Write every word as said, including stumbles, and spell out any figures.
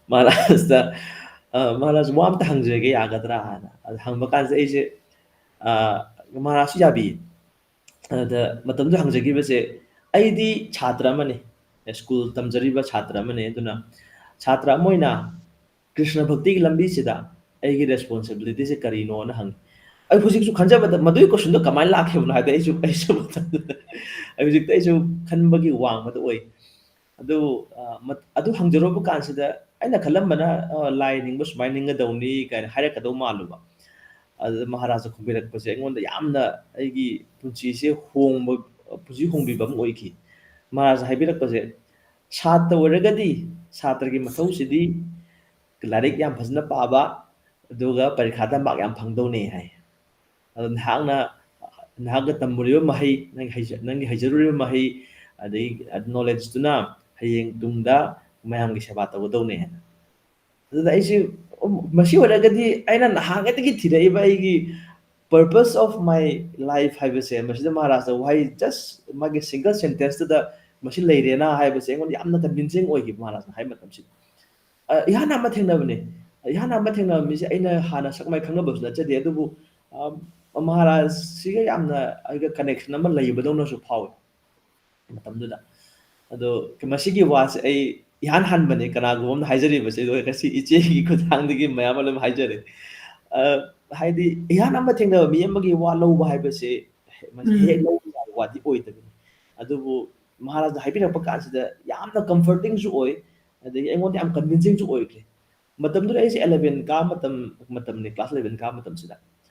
ꯃꯍꯥꯔꯥꯖꯇ, "ꯑ, ꯃꯍꯥꯔꯥꯖ, ꯋꯥ ꯑꯝꯇ ꯍꯪꯖꯒꯦ, ꯌꯥꯒꯗ꯭ꯔꯥ?" ꯍꯥꯏꯅ꯫ ꯑꯗ ꯍꯪꯕ ꯀꯥꯟꯁꯤꯗ ꯑꯩꯁꯦ, ꯑ, ꯃꯍꯥꯔꯥꯖꯁꯨ ꯌꯥꯕꯤ꯫ ꯑꯗ ꯃꯇꯝꯗꯨꯗ ꯍꯪꯖꯈꯤꯕꯁꯦ, ꯑꯩꯗꯤ ꯁꯥꯇ꯭ꯔ ꯑꯃꯅꯤ, ꯁ꯭ꯀꯨꯜ ꯇꯝꯖꯔꯤꯕ ꯁꯥꯇ꯭ꯔ ꯑꯃꯅꯤ꯫ ꯑꯗꯨꯅ ꯁꯥꯇ꯭ꯔ ꯑꯃ ꯑꯣꯏꯅ ꯀ꯭ꯔꯤꯁꯅ ꯚꯛꯇꯤꯒꯤ ꯂꯝꯕꯤꯁꯤꯗ ꯑꯩꯒꯤ ꯔꯦꯁꯄꯣꯟꯁꯤꯕꯤꯂꯤꯇꯤꯁꯦ ꯀꯔꯤꯅꯣꯅ ꯍꯪꯉꯤ꯫ ꯑꯩ ꯍꯧꯖꯤꯛꯁꯨ ꯈꯟꯖꯕꯗ ꯃꯗꯨꯒꯤ ꯀꯣꯏꯁꯟꯗꯣ ꯀꯃꯥꯏꯅ ꯂꯥꯛꯈꯤꯕꯅꯣ ꯍꯥꯏꯕꯗꯤ ꯑꯩꯁꯨ, ꯑꯩꯁꯨ ꯃꯇꯝꯗꯨꯗ ꯑꯩ ꯍꯧꯖꯤꯛꯇ ꯑꯩꯁꯨ ꯈꯟꯕꯒꯤ ꯋꯥꯡꯃꯗ ꯑꯣꯏ꯫ ꯑꯗꯨ, ꯑ, ꯃꯠ-, ꯑꯗꯨ ꯍꯪꯖꯔꯨꯕ ꯀꯥꯟꯁꯤꯗ ꯑꯩꯅ ꯈꯜꯂꯝꯕꯅ, ꯑ, ꯂꯥꯏ ꯅꯤꯡꯕ ꯁꯨꯃꯥꯏꯅ ꯅꯤꯡꯒꯗꯧꯅꯤ ꯀꯥꯏꯅ ꯍꯥꯏꯔꯛꯀꯗꯧ ꯃꯥꯜꯂꯨꯕ꯫ ꯑꯗꯨꯗ ꯃꯍꯥꯔꯥꯖꯅ ꯈꯨꯝꯕꯤꯔꯛꯄꯁꯦ ꯑꯩꯉꯣꯟꯗ ꯌꯥꯝꯅ ꯑꯩꯒꯤ ꯄꯨꯟꯁꯤꯁꯦ ꯍꯣꯡꯕ, ꯄꯨꯟꯁꯤ ꯍꯣꯡꯕꯤꯕ ꯑꯃ ꯑꯣꯏꯈꯤ꯫ ꯃꯍꯥꯔꯥꯖꯅ ꯍꯥꯏꯕꯤꯔꯛꯄꯁꯦ, "ꯁꯥꯇ꯭ꯔ ꯑꯣꯏꯔꯒꯗꯤ ꯁꯥꯇ꯭ꯔꯒꯤ ꯃꯊꯧꯁꯤꯗꯤ ꯂꯥꯏꯔꯤꯛ ꯌꯥꯝ ꯐꯖꯅ ꯄꯥꯕ, ꯑꯗꯨꯒ ꯄꯔꯤꯈꯥꯗ ꯃꯥꯔꯛ ꯌꯥꯝ ꯐꯪꯗꯧꯅꯦ" ꯍꯥꯏ꯫ "ꯑꯗꯣ ꯅꯍꯥꯛꯅ, ꯅꯍꯥꯛꯅ ꯇꯝꯃꯨꯔꯤꯕ ꯃꯍꯩ, ꯅꯪꯒꯤ ꯍꯩꯖ-, ꯅꯪꯒꯤ ꯍꯩꯖꯔꯨꯔꯤꯕ ꯃꯍꯩ, ꯑꯗꯩ ꯅꯣꯂꯦꯖꯇꯨꯅ ꯍꯌꯦꯡ ꯇꯨꯡꯗ ꯃꯌꯥꯝꯒꯤ ꯁꯦꯕꯥ ꯇꯧꯒꯗꯧꯅꯦ" ꯍꯥꯏꯅ꯫ ꯑꯗꯨꯗ ꯑꯩꯁꯦ, "ꯎꯝ, ꯃꯁꯤ ꯑꯣꯏꯔꯒꯗꯤ ꯑꯩꯅ ꯅꯍꯥꯟꯉꯩꯗꯒꯤ ꯊꯤꯔꯛꯏꯕ ꯑꯩꯒꯤ purpose of my life ꯍꯥꯏꯕꯁꯦ", ꯃꯁꯤꯗ ꯃꯍꯥꯔꯥꯖꯅ ꯋꯥꯍꯩ just ꯃꯥꯒꯤ single sentenceꯇꯨꯗ "ꯃꯁꯤ ꯂꯩꯔꯦꯅ" ꯍꯥꯏꯕꯁꯦ ꯑꯩꯉꯣꯟꯗ ꯌꯥꯝꯅ convincing ꯑꯣꯏꯈꯤꯕ ꯃꯍꯥꯔꯥꯖꯅ ꯍꯥꯏꯕ ꯃꯇꯝꯁꯤꯗ꯫ ꯑ, ꯏꯍꯥꯟ ꯑꯍꯥꯟꯕ ꯊꯦꯡꯅꯕꯅꯦ꯫ ꯏꯍꯥꯟ ꯑꯍꯥꯟꯕ ꯊꯦꯡꯅꯕ ꯃꯤꯁꯦ ꯑꯩꯅ ꯍꯥꯟꯅ ꯁꯛ ꯃꯥꯏ ꯈꯪꯅꯕꯁꯨ ꯅꯠꯆꯗꯦ, ꯑꯗꯨꯕꯨ, ꯑ, ꯃꯍꯥꯔꯥꯖꯁꯤꯒ ꯌꯥꯝꯅ ꯑꯩꯒ connection ꯑꯃ ꯂꯩꯕꯗꯧꯅꯁꯨ ꯐꯥꯎꯋꯦ ꯃꯇꯝꯗꯨꯗ꯫ ꯑꯗꯣ ꯃꯁꯤꯒꯤ ꯋꯥꯁꯦ ꯑꯩ ꯏꯍꯥꯟ ꯍꯥꯟꯕꯅꯦ ꯀꯅꯥꯒꯨꯝꯕ ꯑꯃꯅ ꯍꯥꯏꯖꯔꯤꯕꯁꯦ, ꯑꯗꯣ ꯉꯁꯤ ꯏꯆꯦꯒꯤ ꯈꯨꯠꯊꯥꯡꯗꯒꯤ ꯃꯌꯥꯝ ꯑꯃ ꯑꯗꯨꯝ ꯍꯥꯏꯖꯔꯦ꯫ ꯑ, ꯍꯥꯏꯗꯤ ꯏꯍꯥꯟ ꯍꯥꯟꯕ ꯊꯦꯡꯅꯕ ꯃꯤ ꯑꯃꯒꯤ ꯋꯥ ꯂꯧꯕ ꯍꯥꯏꯕꯁꯦ ꯃꯁꯤ ꯎꯝ꯫ ꯍꯦꯛ ꯂꯧꯕ ꯌꯥꯕ ꯋꯥꯗꯤ ꯑꯣꯏꯗꯕꯅꯤ꯫ ꯑꯗꯨꯕꯨ ꯃꯍꯥꯔꯥꯖꯅ ꯍꯥꯏꯕꯤꯔꯛꯄ ꯀꯥꯟꯁꯤꯗ ꯌꯥꯝꯅ comfortingꯁꯨ ꯑꯣꯏ, ꯑꯗꯒꯤ ꯑꯩꯉꯣꯟꯗ ꯌꯥꯝ convincingꯁꯨ ꯑꯣꯏꯈ꯭ꯔꯦ꯫ ꯃꯇꯝꯗꯨꯗ ꯑꯩꯁꯦ eleven ꯀꯥꯕ ꯃꯇꯝ, ꯃꯇꯝꯅꯤ, class eleven ꯀꯥꯕ ꯃꯇꯝꯁꯤꯗ꯫